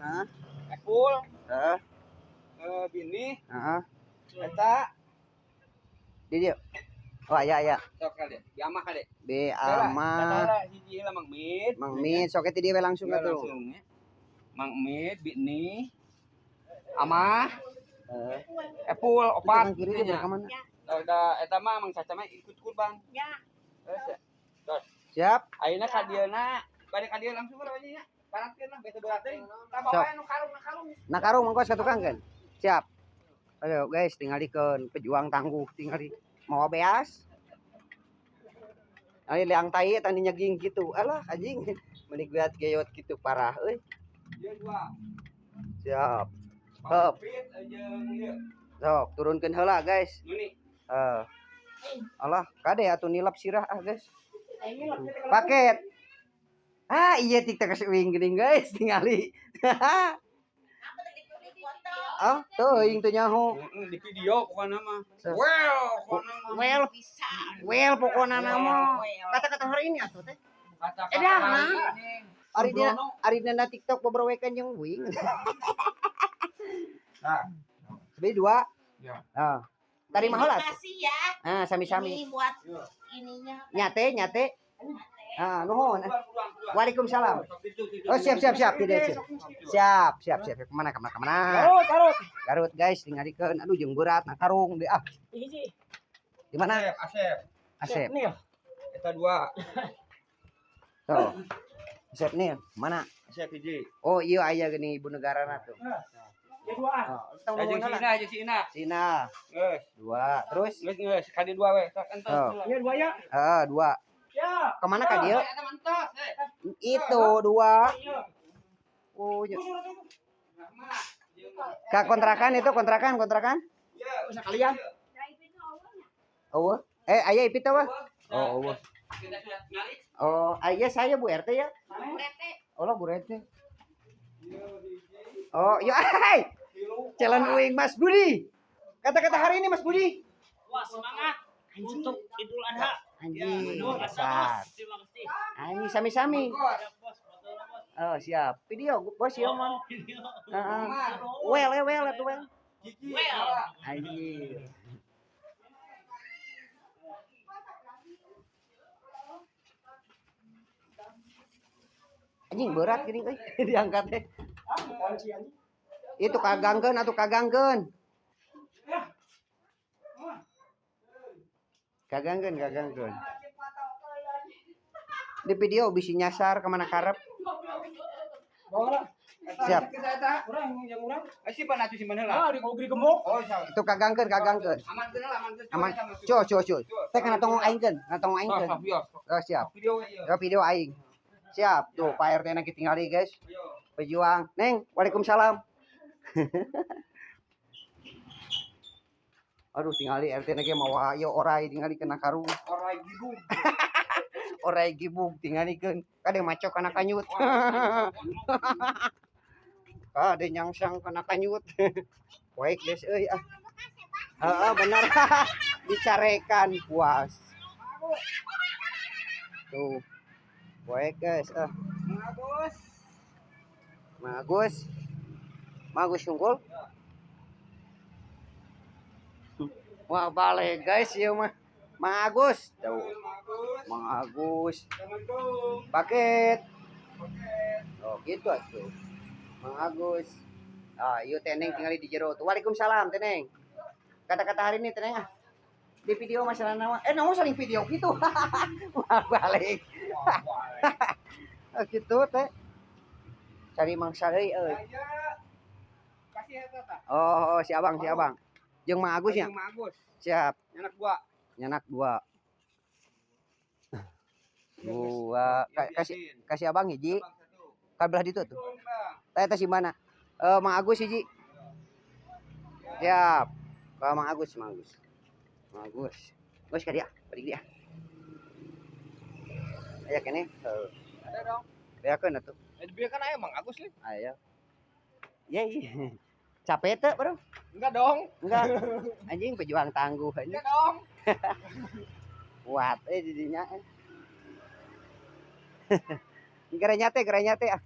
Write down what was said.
Heeh. Epul, Heeh. Bini, Heeh. eta Di dieu. Oh, aya aya. Sok kade, Bi Amah kade. Bi Amah. Heula hiji heula Mang Mid. Mang Mid sok ti dieu we langsung Iya, atuh. Langsung ya. Mang Mid, Bini, Amah, Heeh. Epul, opat. Tukang kiri dia ka mana? Udah eta mah Mang Caca mah ikut kurban. Ya. Terus ya. Terus Siap. ayeuna ka dieuna, bade ka dieu langsung lah nya. Baratkeun lah bese berat teuing. Tah Sok. bawa nu karung na karung. Nah karung mangkos ka tukang kan? Siap. Ayo guys, tingalikeun pejuang tangguh tingali mawa beas. Ayo liang tai eta nyeging gitu. Alah anjing, meni geuyat geyot gitu parah euy. Ieu dua. Siap. Heup. Pit jeung ieu. Sok, turunkeun heula guys. Nuni. Eh. Alah, kade atuh nilap sirah ah guys. Paket. Ah, iya TikTok uing geuning guys, tingali. Ah, teuing teu nyaho. Heeh, di video pokokna mah. Well, pokokna mah. Well, well pokona nama. Kata-kata hari ini atuh teh. Kata-kata Edah, hari nah. ini. Ari dina ari dina TikTok bobrowekan jeung uing. Nah, Sebi dua. Ya. Ah. Tarima heula Terima atuh. kasih ya. Ah, sami-sami. Ini buat ininya. Nyate, nyate. Ah, nuhun. buruan, buruan, buruan. Waalaikumsalam. Itu, itu, Oh, siap, siap, siap. Tidak, siap. Siap, siap, siap. Kemana, kemana, kemana? Garut, Garut. Garut, guys, tingalikeun. Aduh, jeung berat, nah karung deh ah. Hiji. Di mana? Asep, Asep. Asep. Nih. Eta dua. Tuh. Asep nih, mana? Asep hiji. Oh, iya aya geuning ibu negara na tuh. Ya dua ah. Oh, tong Jeung nuhun si heula. Ina, jeung si Ina. Sina, Geus, dua. Terus? geus geus, kadi dua we. Sok entos. Oh. Ya dua ya. Ah, dua. Ya. Kemana ka dieu? Eta mah entos, eh. Itu dua. Iya. Oh, iya. Nah, Ka kontrakan itu kontrakan, kontrakan. Iya, Sekalian. Oh, eh aya ipit teh, wah. Oh, oh. Kita sudah ngali. Oh, aya saya Bu RT ya. Rete. Oh, Bu RT. Oh, iya, hai. Jalan uing Mas Budi. Kata-kata hari ini Mas Budi. Wah, semangat untuk Idul Adha. Anjing, Aduh, dasar. bos. Terima kasih. Anjing sami-sami. Siap, bos. Betul, bos. Oh, siap. Video bos ya, Oh, video. Heeh. Well, eh, well, atuh well. Gigi. Well. Anjing. Anjing berat gini euy diangkat teh. Itu kagangkeun atuh kagangkeun. Kagangkeun, kagangkeun. Di video bisi nyasar kemana karep. Siap. Urang yang urang. Eh, simpan atuh simpan heula. Ah, di kogri gemuk. Oh, siap. Itu kagangkeun, kagangkeun. Aman heula, aman. Aman. Cuy, cuy, cuy. Teh kana tongong aing keun, kana tongong aing keun. Sok, sok, Oh, siap. Video we ieu. Ya video aing. Siap. Tuh Pak RT na tingali guys. Ayo. Pejuang. Neng, waalaikumsalam. Aduh tingali RT na ge mawa ieu orai tingali kena karung. Orai gibung. Orai gibug tingalikeun. Kade macok kana kanyut. Kade nyangsang kana kanyut. Baik guys euy ah. Heeh benar. Dicarekan puas. Tuh. Baik guys ah. Bagus. Magus. Magus unggul. Wah, balik guys ieu mah. Mang Agus. Tuh. Bagus. Mang Agus. Assalamualaikum. Paket. Oke. Oh, gitu atuh. Mang Agus. Ah, ieu Teneng tinggal di jero tuh. Waalaikumsalam, Teneng. Kata-kata hari ini Teneng ah. Di video masalah nama. Eh, naon saling video gitu. Wah, balik. Oh, gitu teh. Cari mangsa deui euy. Aya. Kasih eta tah. Oh, oh, si abang, si abang. Jeung Mang Agus nya. Jeung Mang Agus. Siap. Nyanak dua. Nyanak dua. Dua. Kasih kasih abang hiji. Abang satu. Ka belah ditu tuh. Bang. Teh teh si mana? Eh, Mang Agus hiji. Siap. Ka Mang Agus, Mang Agus. Mang Agus. Gus ka dia, balik dia. Aya keneh. Heuh. Ada dong. Beakeun atuh. Eh, dibelikan aya Mang Agus lih. Ayo. Yeay. Capek teh, Bro? Enggak dong. Enggak. Anjing pejuang tangguh anjing. Enggak dong. Kuat eh didinya. Gerenya teh, gerenya teh ah.